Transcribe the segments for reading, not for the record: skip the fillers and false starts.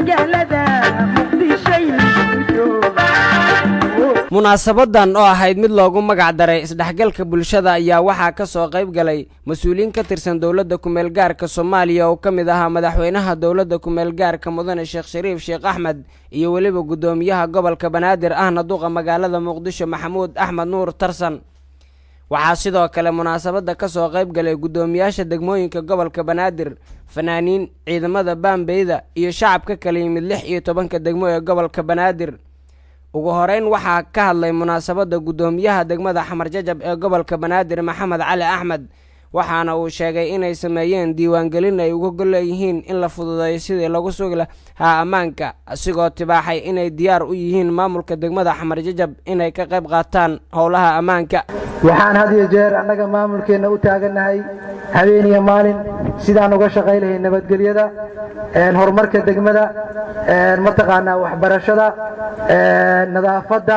Magaalada Muqdishay. Munaasabadan oo ahayd mid loogu magac daray isdhexgalka bulshada ayaa waxaa ka soo qayb galay mas-uuliyiin ka tirsan dowladda kumeel gaarka Soomaaliya oo ka mid ahaa madaxweynaha dowladda kumeel gaarka, Mudane Sheekh Shariif Sheekh Axmed, iyo weliba guddoomiyaha gobolka Banaadir ahna duqa magaalada Muqdisho, Maxamuud Axmed Nuur Tarsan. Waxaa sidoo kale munaasabadda ka soo qayb galay guddoomiyaasha degmooyinka gobolka Banaadir, fanaaniin, ciidamada baambeyda iyo shacab ka kala yimid 16-ka degmo ee gobolka Banaadir. Ugu horeyn waxaa ka hadlay munaasabadda guddoomiyaha degmada Xamar Jajab ee gobolka Banaadir, Maxamed Cali Axmed, waxaana uu sheegay inay sameeyeen diiwaangelin ay uga gol leeyihiin in la fududeeyo sidii lagu sugi lahaa ammaanka, asigoo tibaaxay inay diyaar u yihiin maamulka degmada Xamar Jajab inay ka qayb qaataan howlaha ammaanka. Waxaan had iyo jeer annaga maamulkeenna u taagannahay habeen iyo maalin sidaan uga shaqay lahayn nabadgelyada, horumarka degmada, mataqaanaa waxbarashada, nadaafadda.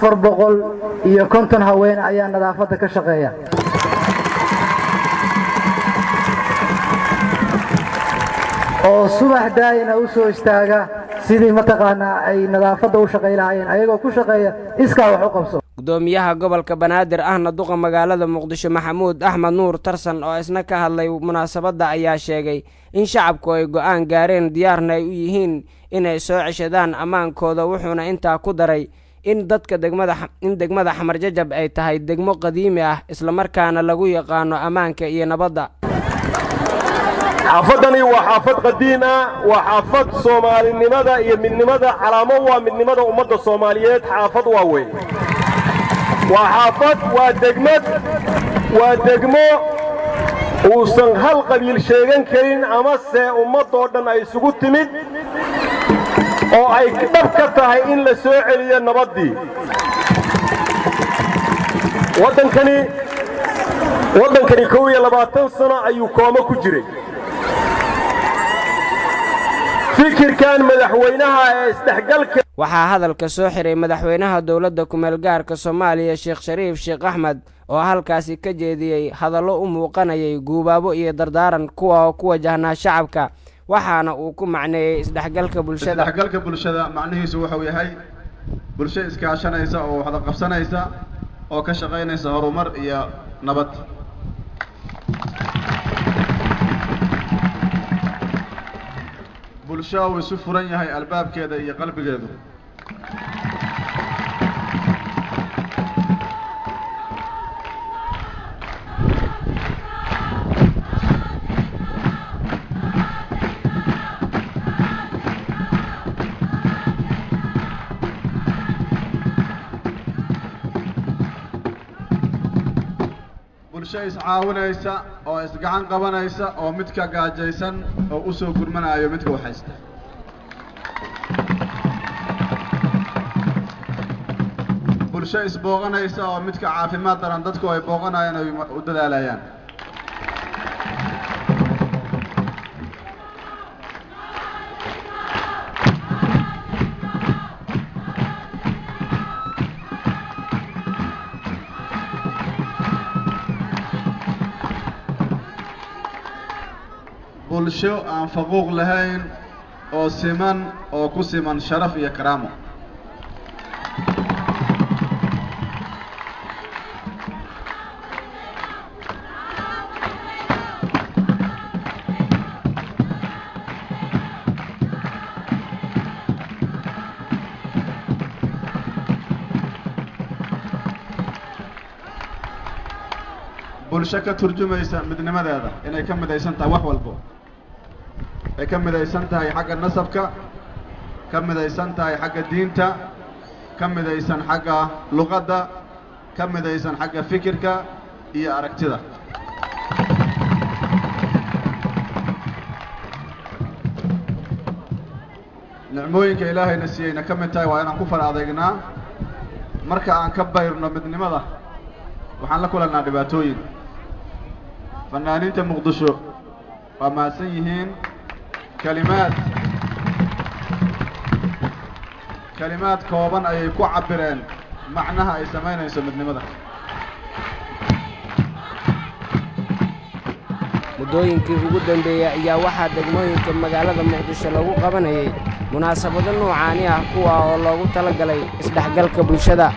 450 haween ayaa nadaafadda ka shaqeeya oo subax daa'ina u soo istaaga sidii mataqaanaa ay nadaafadda u shaqay lahaayeen, ayagoo ku shaqeeya iskaa wax u qabso. Guddoomiyaha gobolka Banaadir ahna duqa magaalada Muqdisho, Maxamuud Axmed Nuur Tarsan, oo isna ka hadlay munaasabadda ayaa sheegay in shacabku ay go-aan gaareen, diyaarna ay u yihiin inay soo ceshadaan ammaankooda, wuxuuna intaa ku daray in dadka degmada in degmada Xamar Jajab ay tahay degmo qadiimi ah, islamarkaana lagu yaqaano ammaanka iyo nabadda. Xaafaddani waa xaafad qadiim ah, waa xaafad soomaalinimada iyo midnimada calaamo, waa midnimada ummadda Soomaaliyeed. Xaafad waa weyn, waa xaafad, waa degmad, waa degmo uusan hal qabiil sheegan karin amase ummaddoo dhan ay isugu timid oo ay dhab ka tahay in la soo celiyo nabaddii waddankani. Waddankani 21 sano ayuu koomo ku jiray. Fikirkan madaxweynaha ee isdhexgalka. Waxaa hadalka soo xiray madaxweynaha dowladda kumeel gaarka Soomaaliya, Sheekh Shariif Sheekh Axmed, oo halkaasi ka jeediyey hadallo u muuqanayay guubaabo iyo dardaaran, kuwa oo ku wajahnaa shacabka, waxaana uu ku macneeyey isdhexgalka bulshada. Isdhexgalka bulshada macnihiisu wuxuu yahay bulsho iskaashanaysa oo waxda qabsanaysa oo ka shaqaynaysa horumar iyo nabad. Bulsho uu isu furan yahay albaabkeeda iyo qalbigeedu. Bulsho iscaawinaysa oo isgacan qabanaysa oo midka gaajaysan oo u soo gurmanayo midka waxaysta. Bulsho isbooqanaysa oo midka caafimaad daran dadku ay booqanayaan ay u dadaalayaan. Bulsho aan faquuq lahayn oo siman oo ku siman sharaf iyo karaamo. Bulsho ka turjumaysa midnimadeeda inay ka midaysan tahay wax walbo, ay ka midaysan tahay xagga nasabka, ka midaysan tahay xagga diinta, ka midaysan xagga luqadda, ka midaysan xagga fikirka iyo aragtida. Nicmooyinka Ilaahayna siiyeyna ka mid tahay waa inaan ku fara adeegnaa. Marka aan ka bayrno midnimada waxaan la kulannaa dhibaatooyin. Fanaaniinta Muqdisho waa mahadsan yihiin, kalimaad kooban ayay ku cabbireen macnaha ay samaynayso midnimada. Muddooyinkii ugu dambeeyey ayaa waxaa degmooyinka magaalada Muqdisho lagu qabanayay munaasabado nuucaani ah, kuwa oo loogu talagalay isdhexgalka bulshada.